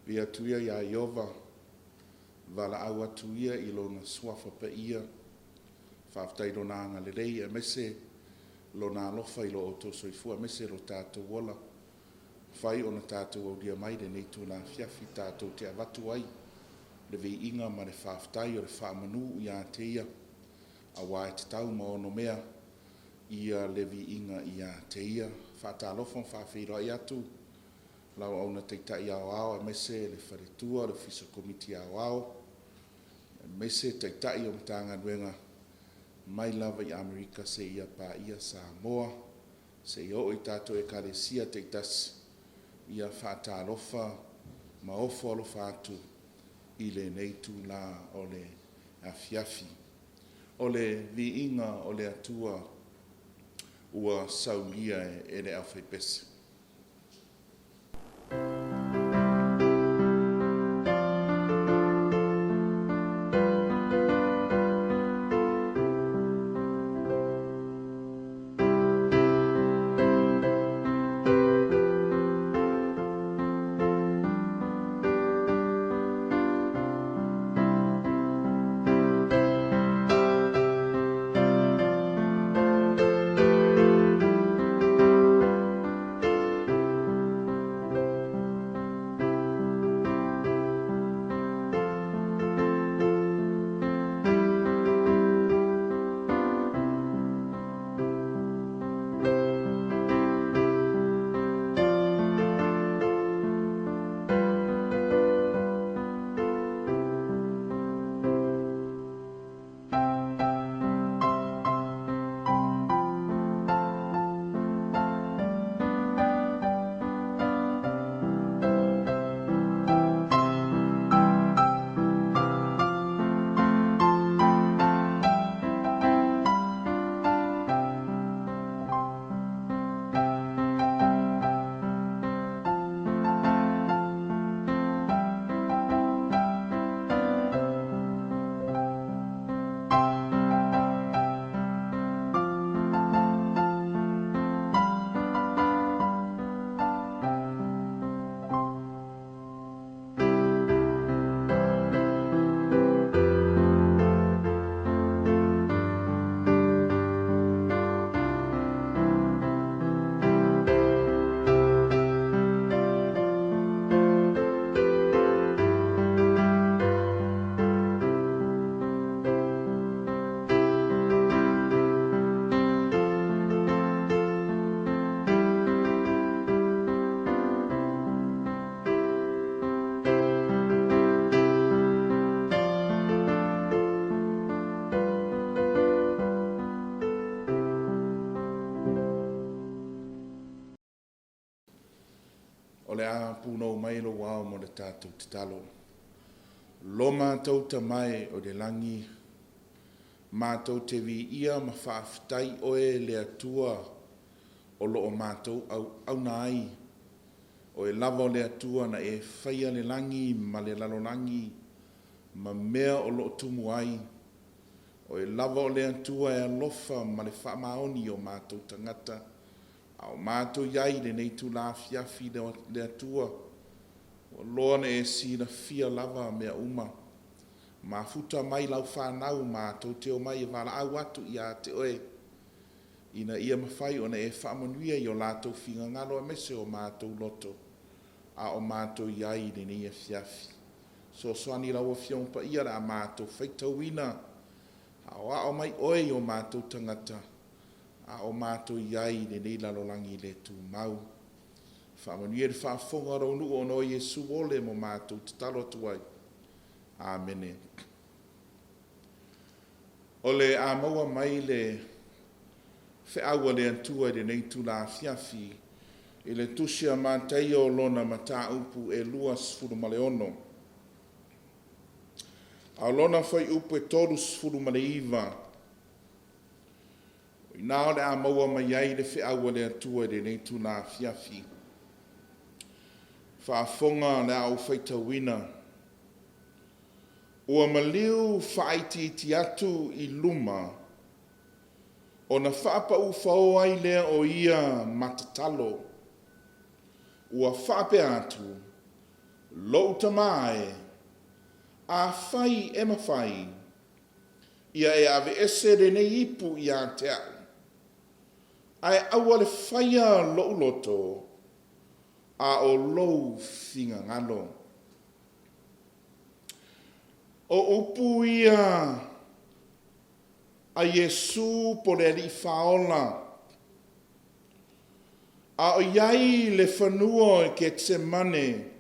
Viia atu ia iā Ieova, valaau atu ia i Lona Suafa Paia. Faafetai i Lona agalelei aemaise Lona alofa i lo outou soifua aemaise lo tatou ola. Mafai ona tatou aulia mai lenei itula afiafi tatou te avatu ai le viiga ma le faafetai o le faamanu ia te Ia, aua e tatau ma onomea ia le viiga ia te Ia. Faatalofa ma faafeiloai atu lau Auauna Taitai Aoao aemaise le faletua, le Ofisa Komiti Aoao, aemaise Taitai o Matagaluega mai lava i Amerika seia paia Samoa, seia oo i tatou Ekalesia taitasi. Ia faatalofa ma ofo alofa atu i lenei itula o le afiafi. O le viiga o le Atua ua saunia e le aufaipese. O le a punou mai lou ao mo le tatou tatalo. Lo matou Tama e o i le lagi, matou te viia ma faafetai oe le Atua o lo o matou auauna ai. Oe lava o le Atua na e faia le lagi ma le lalolagi ma mea o lo o tumu ai. Oe lava o le Atua e alofa ma le faamaoni i o matou tagata, a o matou i ai i lenei itula afiafi le Atua, ua loa ona e silafia lava mea uma. Mafuta mai lau fanau matou te omai e valaau atu ia te oe, ina ia mafai ona e faamanuia i o latou finagalo aemaise o matou loto, a o matou i ai i lenei afiafi. Fesoasoani i lau Afioga Paia o le a matou faitauina, aoao mai oe i o matou tagata, a o matou i ai i lenei lalolagi le tumau. Faamanuia i le faafofoga a lou nuu ona o Iesu ole ma matou tatalo atu ai. Amene. O le a maua mai le feau a le Atua i lenei itula afiafi i le Tusi a Mataio lona mataupu e 26. A o lona fuaiupu e 39, o i ina o le a maua mai ai le feau a le Atua i lenei itula afiafi. Faafofoga o le a ou faitauina. Ua maliu faaitiitia atu i luma ona faapaufaoa ai lea o ia ma tatalo. Ua faapea atu. Lou Tama e, afai e mafai, ia e aveese lenei ipu ia te au, ae aua le faia lou loto, a o lou finagalo. O upu ia a Iesu po o le Alii Faaola, a o i ai i le fanua o Ketesemane,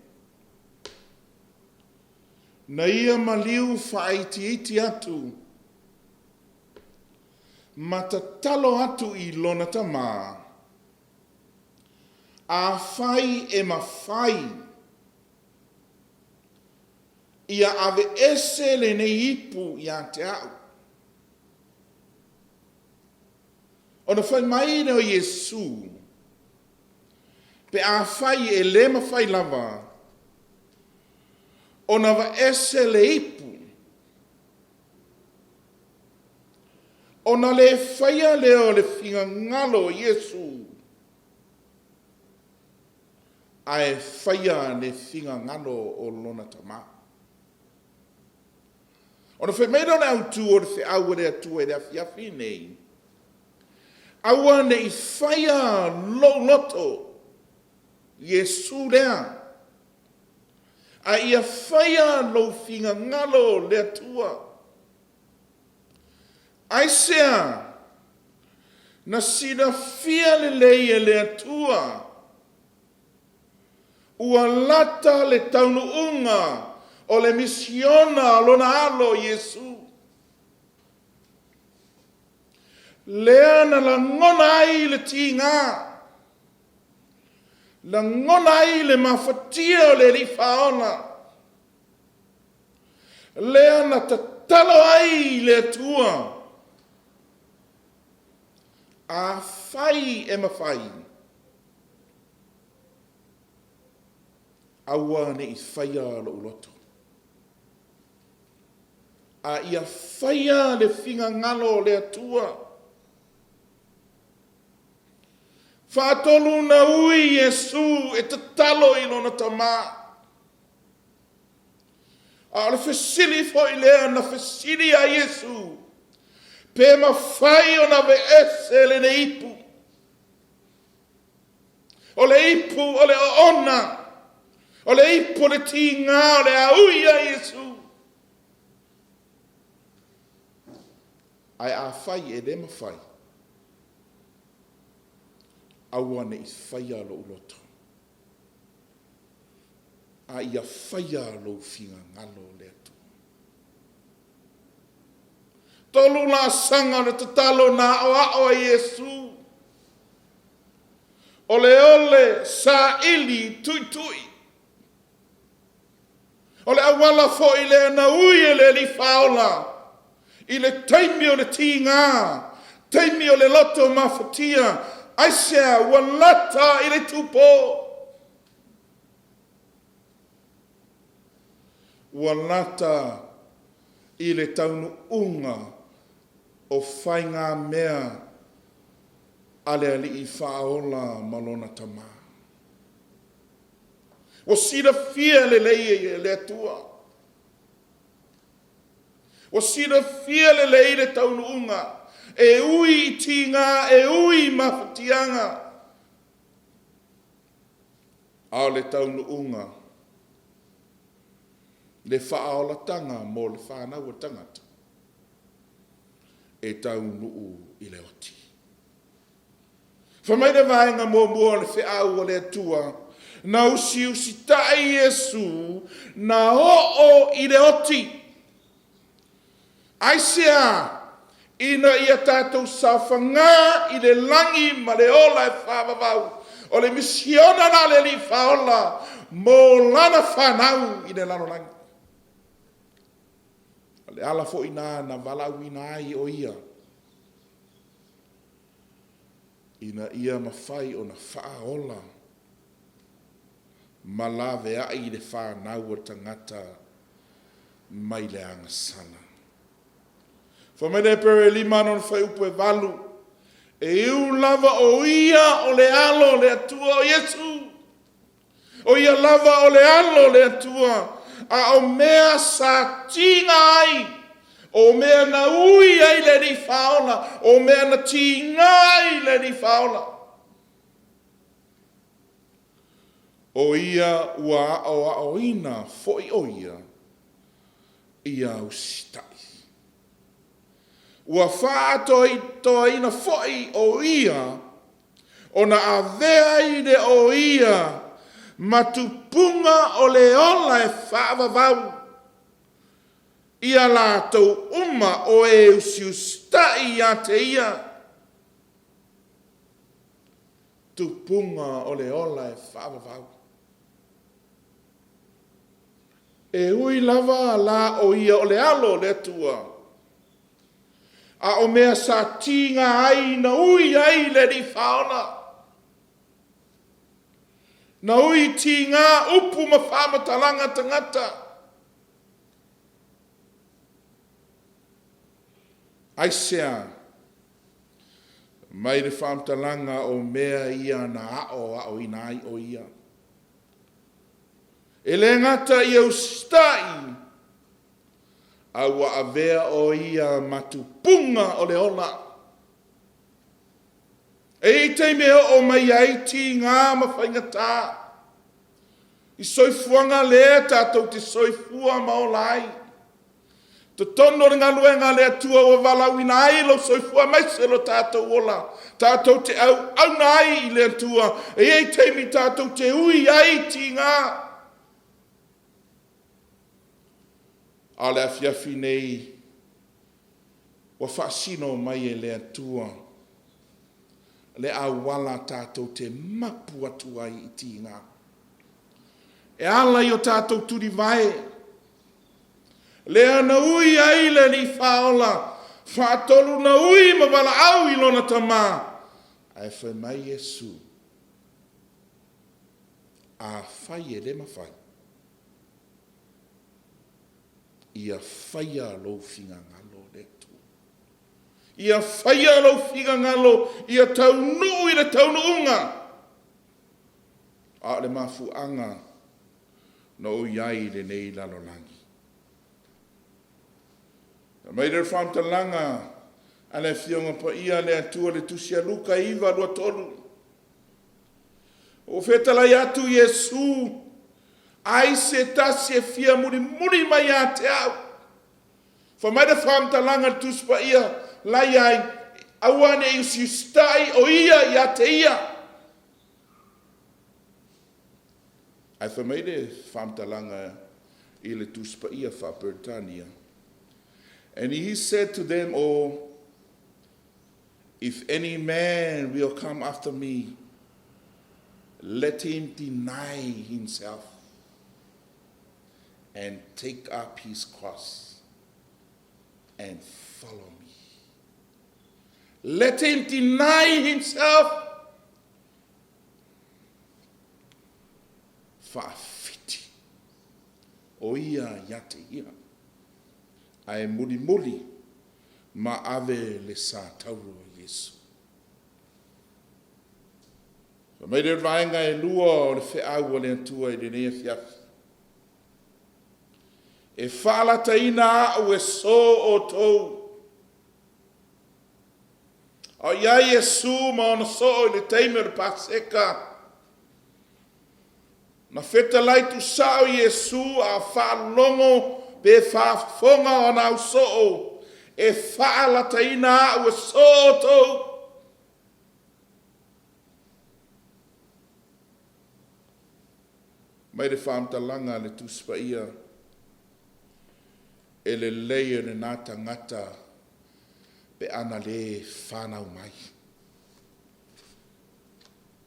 na ia maliu faaitiiti atu ma tatalo atu i lona Tama, Afai e mafai, ia aveese lenei ipu ia te au. Ona fai mai lea o Iesu, Pe afai e le mafai lava ona aveese le ipu, ona le faia lea o le finagalo o Iesu, ae faia le finagalo o lona Tama. Ona fai mai lea o le autu o le feau a le Atua i le afiafi lenei, Aua ne i faia lou loto, Iesu lea, a ia faia lou finagalo le Atua. Aisea? Na silafia lelei e le Atua ua lata le taunuuga o le misiona a lona alo Iesu. Lea na lagona ai le tiga, lagona ai le mafatia o le Alii Faaola, lea na tatalo ai i le Atua, Afai e mafai, aua ne i faia lou loto, a ia faia le finagalo o le Atua. Faatolu na ui Iesu e tatalo i lona Tama. A o le fesili foi lea na fesili ia Iesu, pe mafai ona aveese lenei ipu? O le ipu o le oona, o le ipu o le tiga o le a ui ia Iesu. Ae afai e le mafai, aua ne i faia lou loto, a ia faia lou finagalo le Atua. Tolu laasaga o le tatalo na aoao ai Iesu. O le ole, saili, tuitui. O le auala foi lea na ui e le Alii Faaola i le taimi o le tiga, taimi o le loto mafatia. Aisea? Ua lata i le itupo. Ua lata i le taunuuga o faigamea a le Alii Faaola ma lona Tama. Ua silafia lelei e le Atua. Ua silafia lelei le taunuuga e ui i tiga, e ui i mafatiaga, a o le taunuuga, le faaolataga mo le fanau a tagata, e taunuu i le oti. Fai mai le vaega muamua o le feau a le Atua, na usiusitai Iesu, na oo i le oti. Aisea? Ina ia tatou saofaga i le lagi ma le ola e faavavau. O le misiona lena a le Alii Faaola mo lana fanau i le lalolagi. O le ala foi lena na valaauina ai o ia, ina ia mafai ona faaola ma laveai le fanau a tagata mai le agasala. Fai mai le Eperu e 5 lona fuaiupu e 8, e ui lava o ia o le alo o le Atua o Iesu. O ia lava o le Alo o le Atua, a o mea sa tiga ai, o mea na ui ai le Alii Faaola, o mea na tiga ai le Alii Faaola, o ia ua aoaoina foi o ia ia usitai. Ua faaatoatoaina foi o ia ona avea ai lea o ia ma tupuga o le ola e faavavau ia latou uma o e usiusitai ia te ia. Tupuga o le ola e faavavau. E ui lava la o ia o le Alo o le Atua, a o mea sa tiga ai na ui ai le Alii Faaola, na ui tiga upu ma faamatalaga tagata. Aisea? Mai le faamatalaga o mea ia na aoaoina ai o ia. E le gata ia usitai, a ua avea o ia ma tupuga o le ola. E i ai taimi e oo mai ai tiga ma faigata i soifuaga lea tatou te soifua ma ola ai. Totonu o le galuega a le Atua ua valaauina ai lou soifua aemaise lo tatou ola, tatou te auauna ai i le Atua. E i ai taimi tatou te ui ai i tiga. A o le afiafi nei, ua faasino mai e le Atua le auala tatou te mapu atu ai i tiga. E ala i o tatou tulivae, lea na ui ai le Alii Faaola, faatolu na ui ma valaau i lona Tama, ae fai mai Iesu, afai e le mafai, ia faia lou finagalo le Atua. Ia faia lou finagalo, ia taunuu i le taunuuga. A o le mafuaaga na ou i ai i lenei lalolagi. Fai mai lea o le faamatalaga a le Afioga Paia a le Atua i le Tusi a Luka 9:23. Ua fetalai atu Iesu, ai se tasi e fia mulimuli mai ia te au. Fai mai le faamatalaga a le Tusi Paia la e i ai, aua ne i usiusitai o ia ia te ia. Ae fai mai le faamatalaga i le Tusi Paia faa-Peretania. And he said to them all, if any man will come after me, let him deny himself and take up his cross and follow me. Let him deny himself. Faafiti o ia ia te ia. Ae mulimuli ma ave le sa tauro o Iesu. Fai mai lea o le vaega e lua o le feau a le Atua i lenei afiafi. E faalataina au e so outou. A o i ai Iesu ma ona soo i le taimi o le Paseka, na fetalai tuusao Iesu a faalogo pe faafofoga ona ausoo, e faalataina au e so outou. Mai le faamatalaga a le Tusi Paia, e lelei e lena tagata pe ana le fanau mai.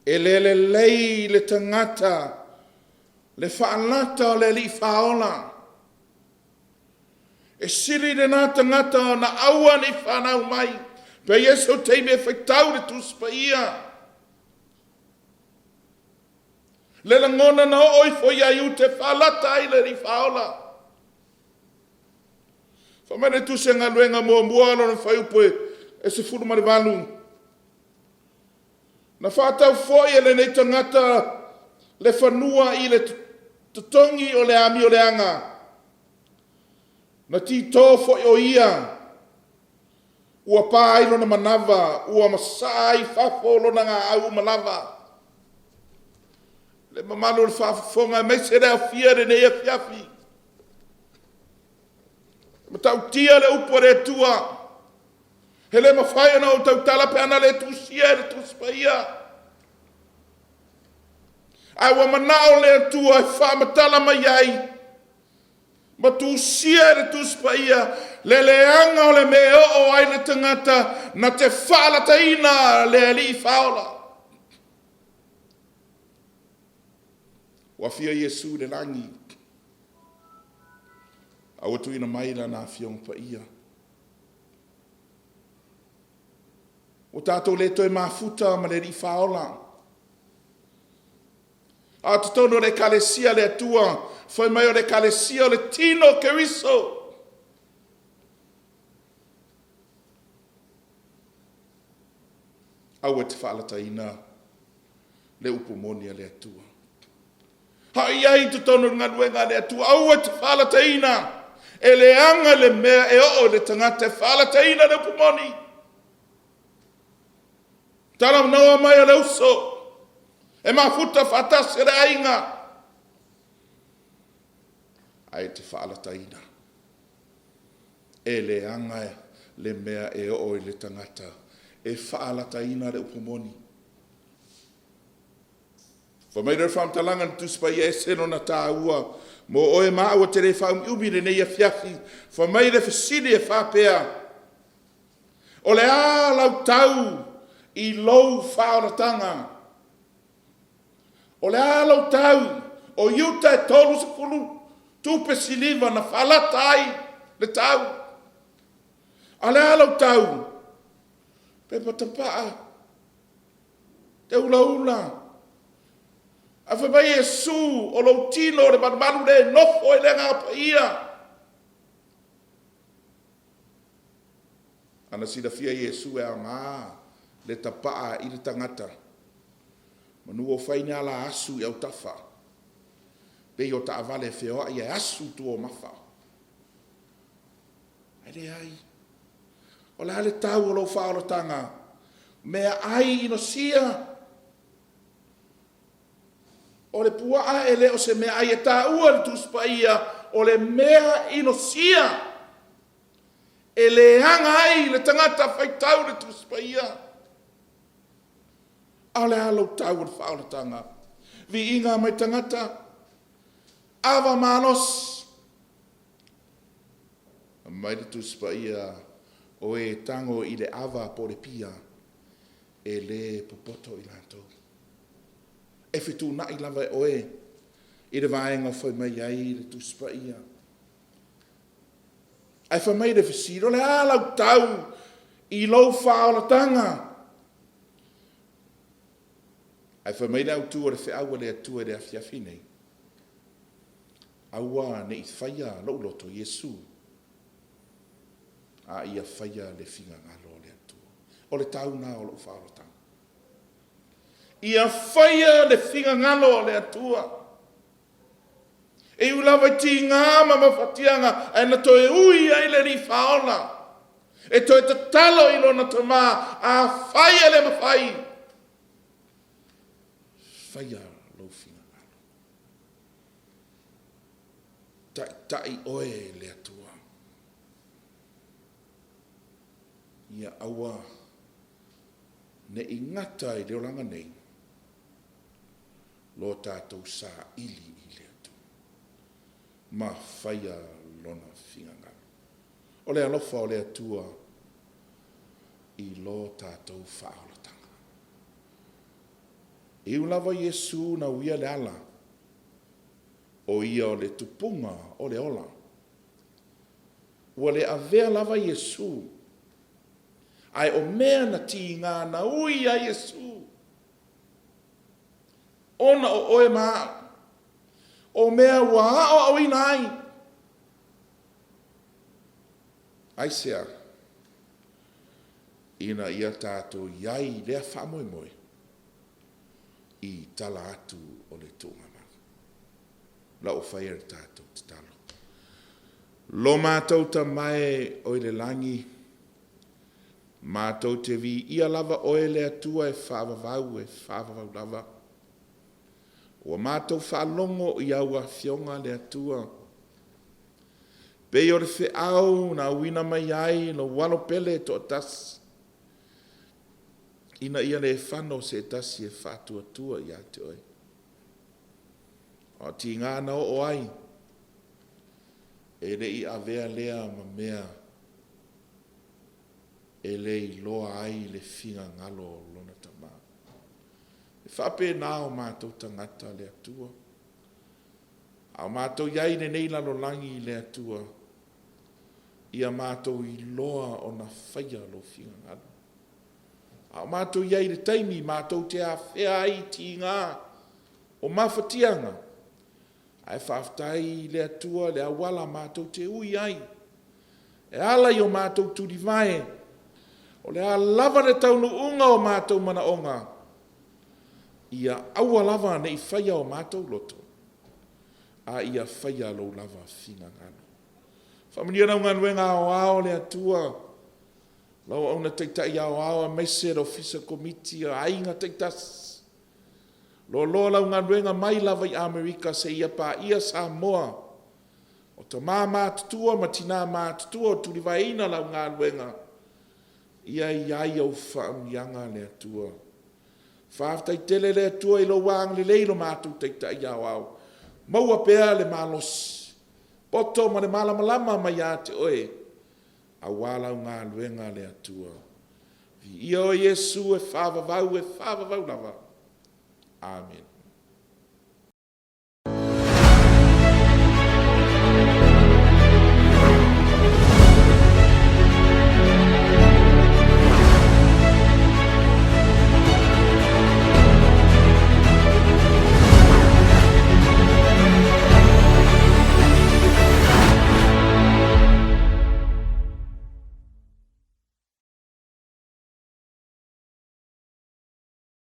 E le lelei le tagata le faalata o le Alii Faaola. E sili lena tagata ona aua ne i fanau mai. Pe i ai sou taimi e faitau le Tusi Paia. Le lagona na oo ifo ia Iuta e faalata ai le Alii Faaola. Fai mai le Tusi a Galuega muamua lona fuaiupu e 18. Na faatau foi e lenei tagata le fanua i le totogi o le amioleaga, na tito foi o ia ua pa ai lona manava, ua masaa ai i fafo lona gaau uma lava. Le mamalu o le faafofoga aemaise le aofia i lenei afiafi, e matautia le upu a le Atua. E le mafai ona ou tautala pe ana le tusia e le Tusi Paia. Ae ua manao le Atua e faamatala mai ai ma tusia e le Tusi Paia le leaga o le mea e oo ai le tagata na te faalataina le Alii Faaola. Ua afio Iesu i le lagi, a ua tuuina mai Lana Afioga Paia. Ua tatou le toe mafuta ma le Alii Faaola. A o totonu o le Ekalesia a le Atua, fai mai o le Ekalesia o le tino o Keriso. Aua e te faalataina le upu moni a le Atua. A o i ai i totonu o le galuega a le Atua, aua e te faalataina. E leaga le mea e oo i le tagata e faalataina le upu moni. Talanoa mai a le uso, e mafuta faatasi e le aiga, ae te faalataina. E leaga le mea e oo i le tagata e faalataina le upu moni. Fai mai lea o le faamatalaga i le Tusi Paia, e ese lona taua mo oe ma au, ou te le faaumiumi i lenei afiafi. Fai mai le fesili e faapea, o le a lau tau i lou faaolataga? O le a lau tau? O Iuta e 30 tupe siliva na faalata ai le tau. A o le a lau tau? Pepa tapaa, te ulaula. Ae fai mai Iesu, o lou tino o le malumalu lea e nofo ai le Agaga Paia. A na silafia e Iesu e aoga le tapaa i le tagata, manu o fai ni ala asu i autafa, pei o taavale feoai e asu i tua o mafa. Ae leai. O le a le tau o lou faaolataga? Meaai inosia. O le puaa e le o se meaai e taua e le Tusi Paia, o le mea inosia e leaga ai le tagata faitau le Tusi Paia. A o le a lou tau o le faaolataga? Viiga mai tagata, ava malosi. Fai mai le Tusi Paia, o e tago i le ava po o le pia, e le popoto i latou. E fetuunai lava e oe i le vaega o fai mai ai le Tusi Paia. Ae fai mai le fesili, o le a lau tau i lou faaolataga? Ae fai mai le autu o le feau a le Atua i le afiafi nei, aua ne i faia lou loto, Iesu, a ia faia le finagalo o le Atua. O le tau lena o lou faaolataga. Ia faia le finagalo o le Atua. E ui lava i tiga ma mafatiaga, ae na toe ui ai le Alii Faaola e toe tatalo i lona Tama, afai e le mafai, faia lou finagalo. Taitai oe e le Atua. Ia aua ne i gata i le olaga nei lo tatou saili i le Atua ma faia Lona finagalo. O le alofa o le Atua i lo tatou faaolataga. E ui lava Iesu na uia le ala, o ia o le tupuga o le ola. Ua le avea lava Iesu, ae o mea na tiga na ui ai Iesu, ona o oe ma au, o mea ua aoaoina ai. Aisea? Ina ia tatou i ai i lea faamoemoe. i tala atu o le tuugamala. La ua faia le tatou tatalo. Lo matou Tama e o i le lagi, matou te viia lava oe le Atua e faavavau e faavavau lava. Ua matou faalogo i au afioga le Atua, pei o le feau na auina mai ai lou Alo pele e toatasi, ina ia le fano se tasi e faatuatua ia te oe. A o tiga na oo ai, e le i avea lea ma mea e le iloa ai le finagalo o lona Tama. E faapena o matou tagata le Atua. A o matou i ai i lenei lalolagi i le Atua, ia matou iloa ona faia lou finagalo. A o matou i ai i le taimi matou te afea ai i tiga o mafatiaga, ae faafetai i le Atua le auala matou te ui ai e ala i o matou tulivae, o le a lava le taunuuga o matou manaoga, ia aua lava ne i faia o matou loto, a ia faia lou lava finagalo. Faamanuia lau galuega aoao le Atua, lau Auauna Taitai Aoao aemaise le Ofisa Komiti o aiga taitasi. Loaloa lau galuega mai lava i Amerika seia paia Samoa. O tama matutua ma tina matutua o tulivaeina lau galuega, ia i ai au faamanuiaga le Atua. Faafetai tele le Atua i lou agalelei i lo matou Taitai Aoao, maua pea le malosi, poto ma le malamalama mai ia te Oe aua lau galuega le Atua. Viia Oe Iesu e faavavau, e faavavau lava. Amene.